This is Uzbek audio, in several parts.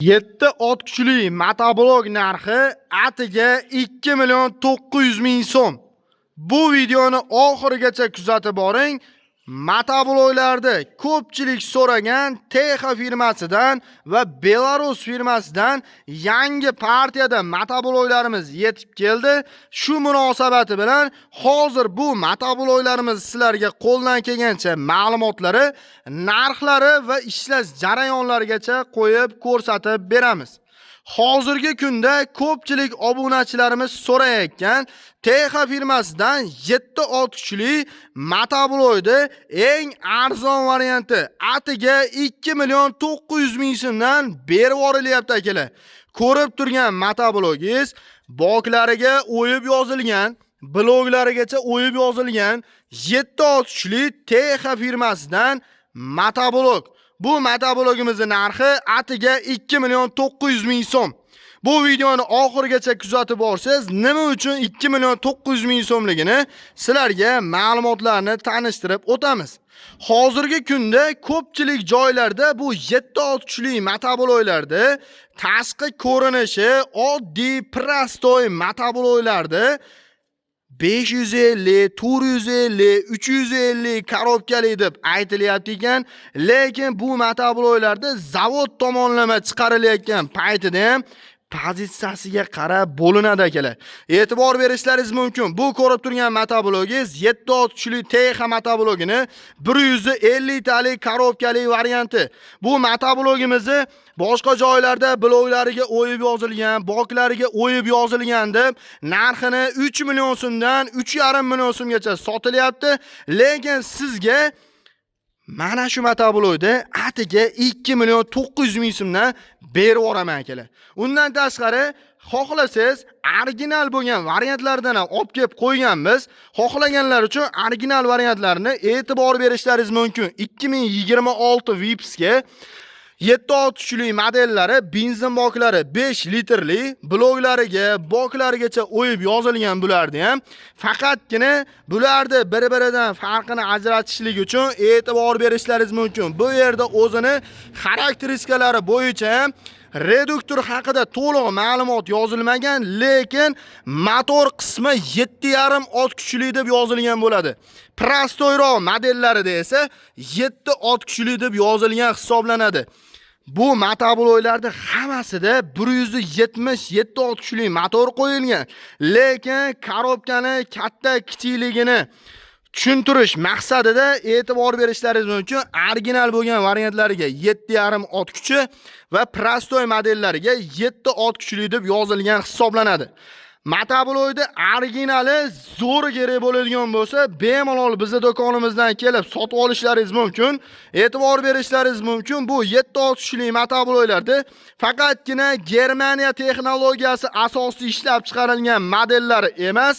7 ot kuchli motoblok narxi atiga 2 million 900 ming so'm. Bu videoni oxirigacha kuzatib boring. Motobloklarni ko'pchilik so'ragan Texa firmasidan va Belarus firmasidan yangi partiyada motobloklarimiz yetib keldi. Shu munosabati bilan hozir bu motobloklarimiz sizlarga qo'ldan kelgancha ma'lumotlari, narxlari va ishlash jarayonlarigacha qo'yib ko'rsatib beramiz. Hozirgi kunda ko'pchilik obunachilarimiz so'rayotgan Texa firmasidan 7 ot kuchli motoblokni eng arzon varianti atiga 2 million 900 ming so'mdan berib yuborilyapti, akalar. Ko'rib turgan motoblogingiz boklariga o'yib yozilgan, bloklarigacha o'yib yozilgan 7 ot kuchli Texa firmasidan motoblok. Bu motoblogimizning narxi atiga 2 million 900 ming so'm. Bu videoni oxirigacha kuzatib borsangiz, nima uchun 2 million 900 ming so'mligini sizlarga ma'lumotlarni tanishtirib o'tamiz. Hozirgi kunda ko'pchilik joylarda bu 7 ot kuchli motobloklarda tashqi ko'rinishi oddiy простой motobloklarda 550, 450, 350 korobkali deb aytilyapti ekan, lekin bu motobloklarda zavod tomonlama chiqarilayotgan paytida ham pozitsiyasiga qarab bo'linadi, akalar. E'tibor berishlaringiz mumkin. Bu ko'rib turgan motoblogingiz 7 ot kuchli Texa motoblogini 150 talik korobkali varianti. Bu motoblogimizni boshqa joylarda bloklariga o'yib yozilgan, boklariga o'yib yozilgan deb narxini 3 million so'mdan 3,5 million so'mgacha sotilyapti. Lekin sizga mana shu motoblokni atiga 2 million 900 ming so'mdan berib yuboraman, akalar. Undan tashqari, xohlasangiz original bo'lgan variantlardan ham olib kelib qo'yganmiz. Xohlaganlar uchun original variantlarni e'tibor berishlaringiz mumkin. 2026 Vipsga 7 ot kuchli modellari, benzin boklari 5 litrli, bloklariga, boklarigacha o'yib yozilgan bularni ham. Faqatgina bularni bir-biridan farqini ajratishlik uchun e'tibor berishlaringiz mumkin. Bu yerda o'zini xarakteristikalari bo'yicha ham reduktor haqida to'liq ma'lumot yozilmagan, lekin motor qismi 7,5 ot kuchli deb yozilgan bo'ladi. Простой roq modellarida esa 7 ot kuchli deb yozilgan hisoblanadi. Bu motobloklarda hammasida 177 ot kuchli motor qo'yilgan. Lekin korobkani katta kichikligini tushuntirish maqsadida e'tibor berishlaringiz mumkin. Original bo'lgan variantlariga 7,5 ot kuchi va простой modellariga 7 ot kuchli deb yozilgan hisoblanadi. Motoblokni originali zo'ri kerak bo'ladigan bo'lsa, bemalol bizni do'konimizdan kelib sotib olishlaringiz mumkin. E'tibor berishlaringiz mumkin. Bu 7 ot kuchli motobloklarda faqatgina Germaniya texnologiyasi asosida ishlab chiqarilgan modellari emas,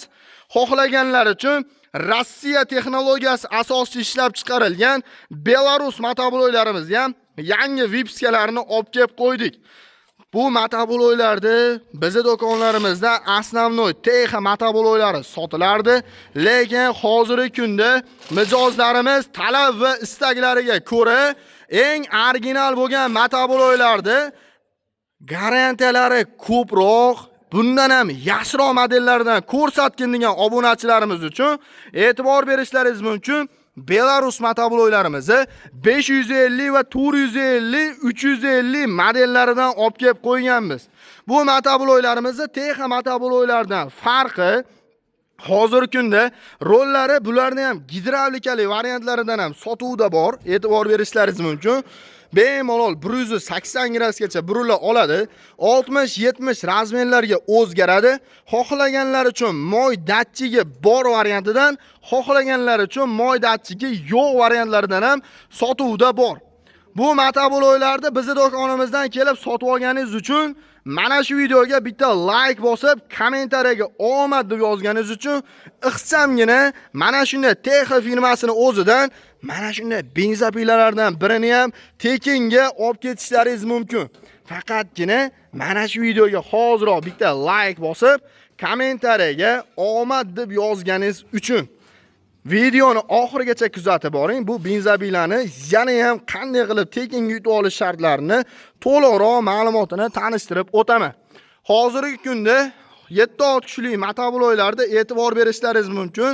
xohlaganlar uchun Rossiya texnologiyasi asosida ishlab chiqarilgan Belarus motobloklarimizni ham yangi vipskalarini olib kelib qo'ydik. Bu motobloklarda bizni do'konlarimizda основной Texa motobloklari sotilardi, lekin hozirgi kunda mijozlarimiz talab va istaklariga ko'ra eng original bo'lgan motobloklarni garantiyalari ko'proq, bundan ham yaxshiroq modellardan ko'rsatgin degan obunachilarimiz uchun e'tibor berishlaringiz mumkin. Belarus motobloklarimizni 550 va 450, 350 modellaridan olib kelib qo'yganmiz. Bu motobloklarimizni Texa motobloklaridan farqi, hozirgi kunda rollari bularni ham gidravlikali variantlaridan ham sotuvda bor. E'tibor berishlaringiz mumkin. Bemalol 180 gradusgacha burila oladi. 60-70 размер larga o'zgaradi. Xohlaganlar uchun moy datchigi bor variantidan, xohlaganlar uchun moy datchigi yo'q variantlaridan ham sotuvda bor. Bu motobloklarni bizni do'konimizdan kelib sotib olganingiz uchun mana shu videoga bitta like bosib, kommentariyaga omad deb yozganingiz uchun ixchamgina mana shunday Texa firmasini o'zidan mana shunday benzopilalardan birini ham tekinga olib ketishlaringiz mumkin. Faqatgina mana shu videoga hoziroq bitta like bosib, kommentariyaga omad deb yozganingiz uchun. Videoni oxirigacha kuzatib boring. Bu бензопила ni yana ham qanday qilib tekinga yutib olish shartlarini to'liqroq ma'lumotini tanishtirib o'taman. Hozirgi kunda 7 ot kuchli motobloklarda e'tibor berishlaringiz mumkin.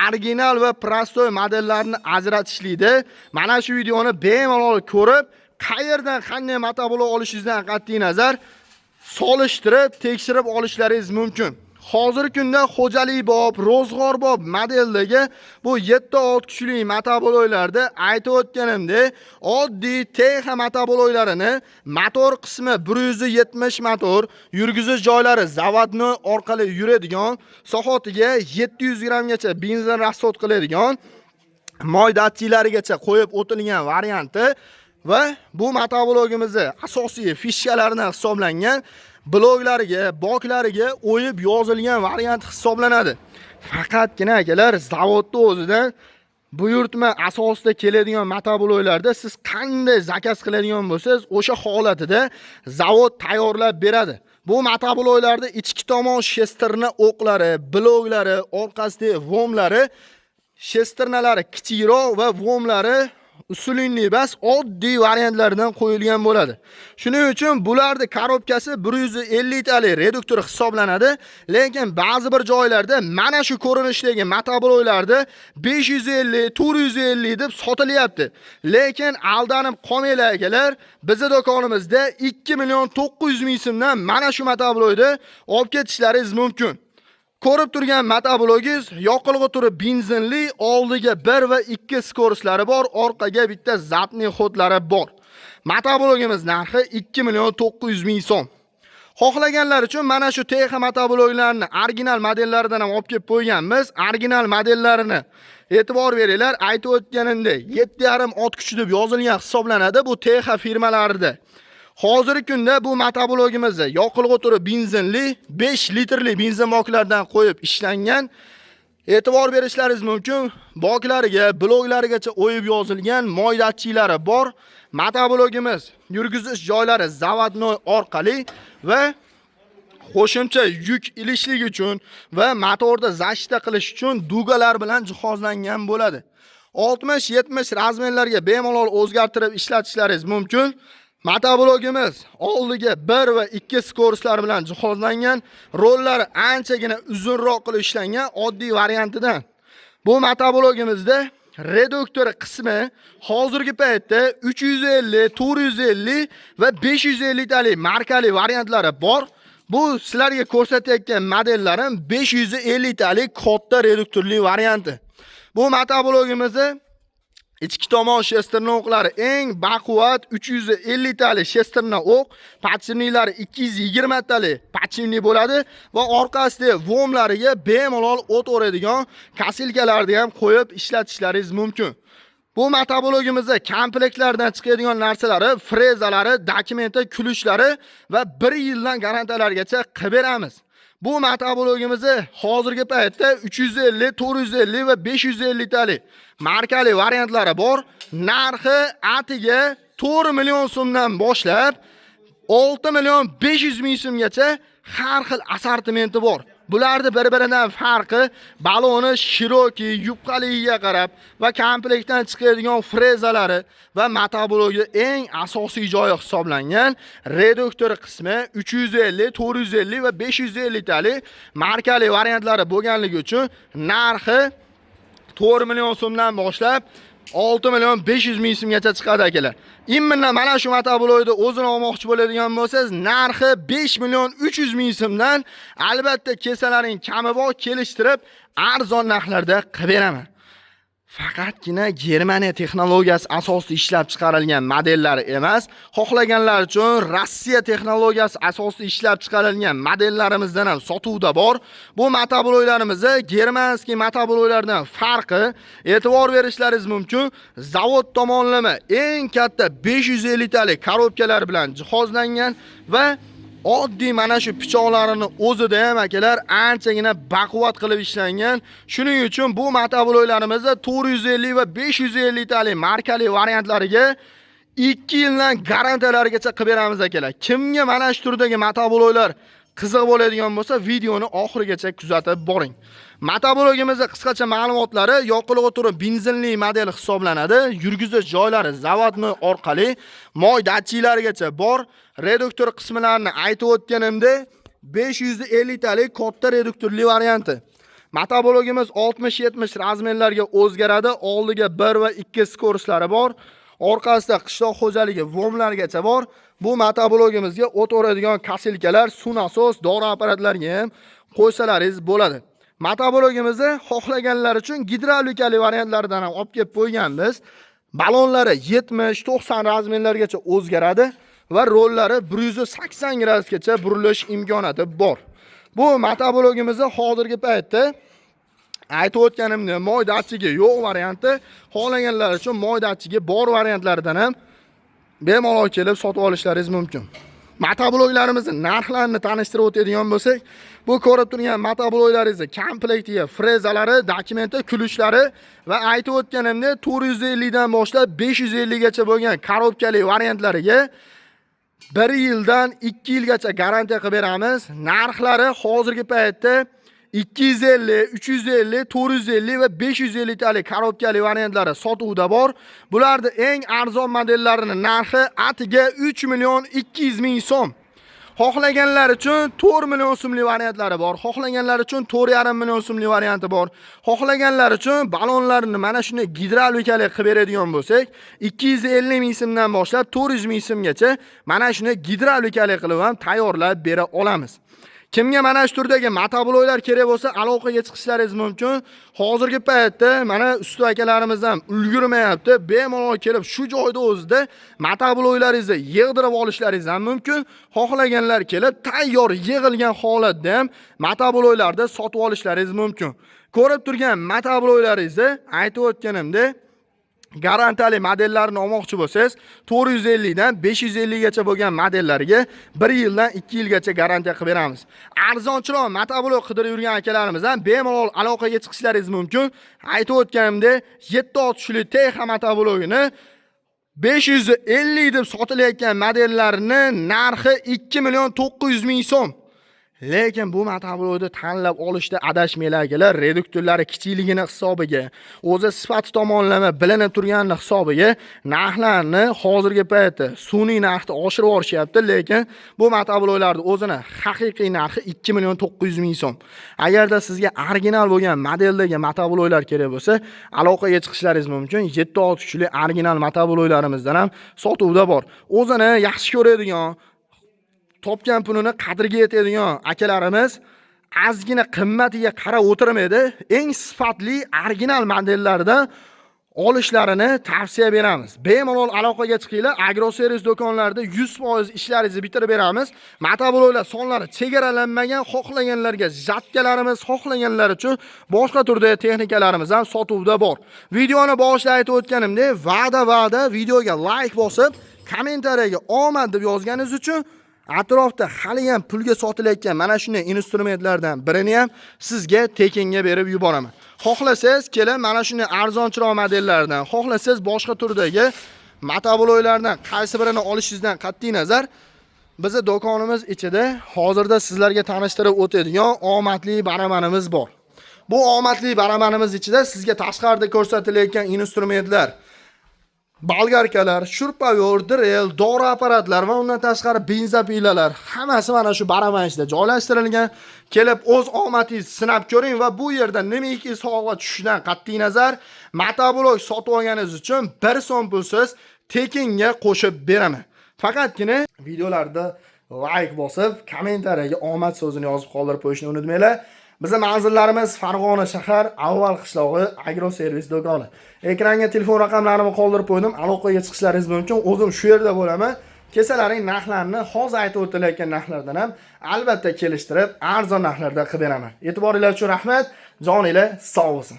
Original va простой modellarni ajratishlikda mana shu videoni bemalol ko'rib, qayerdan qanday motoblok olishingizdan qat'iy nazar solishtirib, tekshirib olishlaringiz mumkin. Hozirgi kunda xo'jalik bob, ro'zg'orbob modeldagi bu 7 ot kuchli motobloklarda aytib o'tganimdek, oddiy TH motobloklarini motor qismi 170 motor, yurgizish joylari заводной orqali yuradigan, soatiga 700 grammgacha benzin расход qiladigan, moy datchiklarigacha qo'yib o'tilgan varianti va bu motoblogimizni asosiy фишка laridan hisoblangan bloklariga, boklariga o'yib yozilgan variant hisoblanadi. Faqatgina, akalar, zavodda o'zidan buyurtma asosida keladigan motobloklarda siz qanday заказ qiladigan bo'lsangiz, o'sha holatida zavod tayyorlab beradi. Bu motobloklarda ichki tomon шестерня o'qlari, bloklari, orqasidagi ВОМ lari, шестерня lari kichikroq va ВОМ lari усиленный emas, oddiy variantlardan qo'yilgan bo'ladi. Shuning uchun bularni коробка si 150 talik reduktor hisoblanadi, lekin ba'zi bir joylarda mana shu ko'rinishdagi motobloklarda 550, 450 deb sotilyapti. Lekin aldanib qolmanglar, akalar, bizni do'konimizda 2 million 900 ming so'mdan mana shu motoblokni olib ketishlaringiz mumkin. Ko'rib turgan motoblogingiz yoqilg'i turi benzinli, oldiga 1 va 2 скорость lari bor, orqaga bitta задний ход lari bor. Motoblogimiz narxi 2 million 900 ming so'm. Xohlaganlar uchun mana shu TH motobloklarni original modellaridan ham olib kelib qo'yganmiz. Original modellarini e'tibor beringlar, aytib o'tganimdek, 7,5 ot kuchi deb yozilgan hisoblanadi bu TH firmalarida. Hozirgi kunda bu motoblogimizni yoqilg'i turi benzinli 5 litrli benzin boklardan qo'yib ishlangan. E'tibor berishlaringiz mumkin. Boklariga, bloklarigacha o'yib yozilgan moy datchiklari bor. Motoblogimiz yurgizish joylari заводной orqali va qo'shimcha yuk ilishlik uchun va motorda защита qilish uchun дуга lar bilan jihozlangan bo'ladi. 60-70 размер larga bemalol o'zgartirib ishlatishlaringiz mumkin. Motoblogimiz oldiga 1 va 2 скорость lar bilan jihozlangan, rollari anchagina uzunroq qilib ishlangan oddiy variantidan. Bu motoblogimizda reduktor qismi hozirgi paytda 350, 450 va 550 talik markali variantlari bor. Bu sizlarga ko'rsatayotgan modellarim 550 talik katta reduktorli varianti. Bu motoblogimizni ichki tomon шестерня o'qlari eng baquvvat 350 talik шестерня o'q, подшипник lari 220 talik подшипник bo'ladi va orqasida ВОМ lariga bemalol o't o'radigan косилка larni ham qo'yib ishlatishlaringiz mumkin. Bu motoblogimizda komplektlardan chiqadigan narsalari, frezalari, dokumenti, ключ lari va 1 yildan garantiyalargacha qilib beramiz. Bu motoblogimizni hozirgi paytda 350, 450 va 550 talik markali variantlari bor. Narxi atiga 4 million so'mdan boshlab 6 million 500 ming so'mgacha har xil assortimenti bor. Bularni bir-biridan farqi baloni широкий, yupqaligiga qarab va komplektdan chiqadigan frezalari va motoblogi eng asosiy joyi hisoblangan reduktor qismi 350, 450 va 550 talik markali variantlari bo'lganligi uchun narxi 4 million so'mdan boshlab 6 million 500 ming so'mgacha chiqadi, akalar. Именно mana shu motoblokni o'zini olmoqchi bo'ladigan bo'lsangiz, narxi 5 million 300 ming so'mdan, albatta kelsalaring kami bor, kelishtirib arzon narxlarda qilib beraman. Faqatgina Germaniya texnologiyasi asosida ishlab chiqarilgan modellari emas, xohlaganlar uchun Rossiya texnologiyasi asosida ishlab chiqarilgan modellarimizdan ham sotuvda bor. Bu motobloklarimizni германский motobloklardan farqi, e'tibor berishlaringiz mumkin, zavod tomonlama eng katta 550 talik коробка lar bilan jihozlangan va oddiy mana shu pichoqlarini o'zida ham, akalar, anchagina baquvvat qilib ishlangan. Shuning uchun bu motobloklarimizda 450 va 550 talik markali variantlariga 2 yildan garantiyalargacha qilib beramiz, akalar. Kimga mana shu turdagi motobloklar Qiziq bo'ladigan bo'lsa, videoni oxirigacha kuzatib boring. Motoblogimizda qisqacha ma'lumotlari: yoqilg'i turi benzinli model hisoblanadi. Yurgizish joylari заводной orqali, moy datchiklarigacha bor. Reduktor qismlarini aytib o'tganimda, 550 talik katta reduktorli varianti. Motoblogimiz 60-70 размер larga o'zgaradi. Oldiga 1 va 2 скорость lari bor. Orqasida qishloq xo'jaligi ВОМ largacha bor. Bu motoblogimizga o't o'radigan косилка lar, suv nasos, dori apparatlarga ham qo'ysalaringiz bo'ladi. Motoblogimizni xohlaganlar uchun gidravlikali variantlaridan ham olib kelib qo'yganmiz. Balonlari 70-90 размер largacha o'zgaradi va rollari 180 gradusgacha burilish imkoniyati bor. Bu motoblogimizni hozirgi paytda aytib o'tganimdek, moy datchigi yo'q varianti, xohlaganlar uchun moy datchigi bor variantlaridan ham bemalol kelib sotib olishlaringiz mumkin. Motobloklarimizni narxlarini tanishtirib o'tadigan bo'lsak, bu ko'rib turgan motobloklaringizni komplektiga frezalari, dokumenti, ключ lari va aytib o'tganimdek, 450 dan boshlab 550 gacha bo'lgan korobkali variantlariga 1 yildan 2 yilgacha garantiya qilib beramiz. Narxlari hozirgi paytda 250, 350, 450 va 550 talik korobkali variantlari sotuvda bor. Bularni eng arzon modellarini narxi atiga 3 million 200 ming so'm. Xohlaganlar uchun 4 million so'mlik variantlari bor. Xohlaganlar uchun 4,5 million so'mlik varianti bor. Xohlaganlar uchun balonlarni mana shunday gidravlikali qilib beradigan bo'lsak, 250 ming so'mdan boshlab 400 ming so'mgacha mana shuni gidravlikali qilib ham tayyorlab bera olamiz. Kimga mana shu turdagi motobloklar kerak bo'lsa, aloqaga chiqishlaringiz mumkin. Hozirgi paytda mana usta akalarimiz ham ulgurmayapti. Bemalol kelib shu joyda o'zida motobloklaringizni yig'dirib olishlaringiz ham mumkin. Xohlaganlar kelib tayyor yig'ilgan holatda ham motobloklarni sotib olishlaringiz mumkin. Ko'rib turgan motobloklaringizni aytib o'tganimdek, garantiyali modellarini olmoqchi bo'lsangiz, 450 dan 550 gacha bo'lgan modellarga 1 yildan 2 yilgacha garantiya qilib beramiz. Arzonchiroq motoblok qidirib yurgan akalarimiz ham bemalol aloqaga chiqishlaringiz mumkin. Aytib o'tganimdek, 760lik Texa motoblogini 550 deb sotilayotgan modellarni narxi 2 million 900 ming so'm. Lekin bu motoblokni tanlab olishda adashmanglar akalar, reduktorlari kichikligini hisobiga, o'zi sifati tomonlama bilinib turganini hisobiga narxlarni hozirgi paytda sun'iy narxda oshirib yuborishyapti, lekin bu motobloklarni o'zini haqiqiy narxi 2 million 900 ming so'm. Agarda sizga original bo'lgan modeldagi motobloklar kerak bo'lsa, aloqaga chiqishlaringiz mumkin. 7-6 kuchli original motobloklarimizdan ham sotuvda bor. O'zini yaxshi ko'radigan, topgan pulini qadriga yetadigan akalarimiz ozgina qimmatiga qarab o'tirmaydi. Eng sifatli original modellardan olishlarini tavsiya beramiz. Bemalol aloqaga chiqinglar. Agroservis do'konlarida 100% ishlaringizni bitirib beramiz. Motobloklar sonlari chegaralanmagan, xohlaganlarga жатка larimiz, xohlaganlar uchun boshqa turdagi texnikalarimiz ham sotuvda bor. Videoni boshida aytib o'tganimdek, va'da videoga like bosib, kommentariyaga omad deb yozganingiz uchun atrofda haliyam pulga sotilayotgan mana shunday instrumentlardan birini ham sizga tekinga berib yuboraman. Xohlasangiz kelib mana shunday arzonchiroq modellardan, xohlasangiz boshqa turdagi motobloklardan qaysi birini olishingizdan qat'iy nazar, bizni do'konimiz ichida hozirda sizlarga tanishtirib o'tadigan omadli baramanimiz bor. Bu omadli baramanimiz ichida sizga tashqarida ko'rsatilayotgan instrumentlar, болгарка lar, шуруповёрт, дрель, dori apparatlar va undan tashqari бензопила lar hammasi mana shu baraman ichida joylashtirilgan. Kelib o'z omadingizni sinab ko'ring va bu yerda nimaiki sovg'a tushishidan qat'iy nazar, motoblok sotib olganingiz uchun 1 so'm pulsiz tekinga qo'shib beraman. Faqatgina videolarda like bosib, kommentariyaga omad so'zini yozib qoldirib qo'yishni unutmanglar. Bizni manzillarimiz Farg'ona shahar, Avval qishlog'i, Agroservis do'koni. Ekranga telefon raqamlarimni qoldirib qo'ydim. Aloqaga chiqishlaringiz mumkin. O'zim shu yerda bo'laman. Kelsalaring narxlarni hozir aytib o'tilayotgan narxlardan ham albatta kelishtirib, arzon narxlarda qilib beraman. E'tiboringlar uchun rahmat. Joninglar sog' bo'lsin.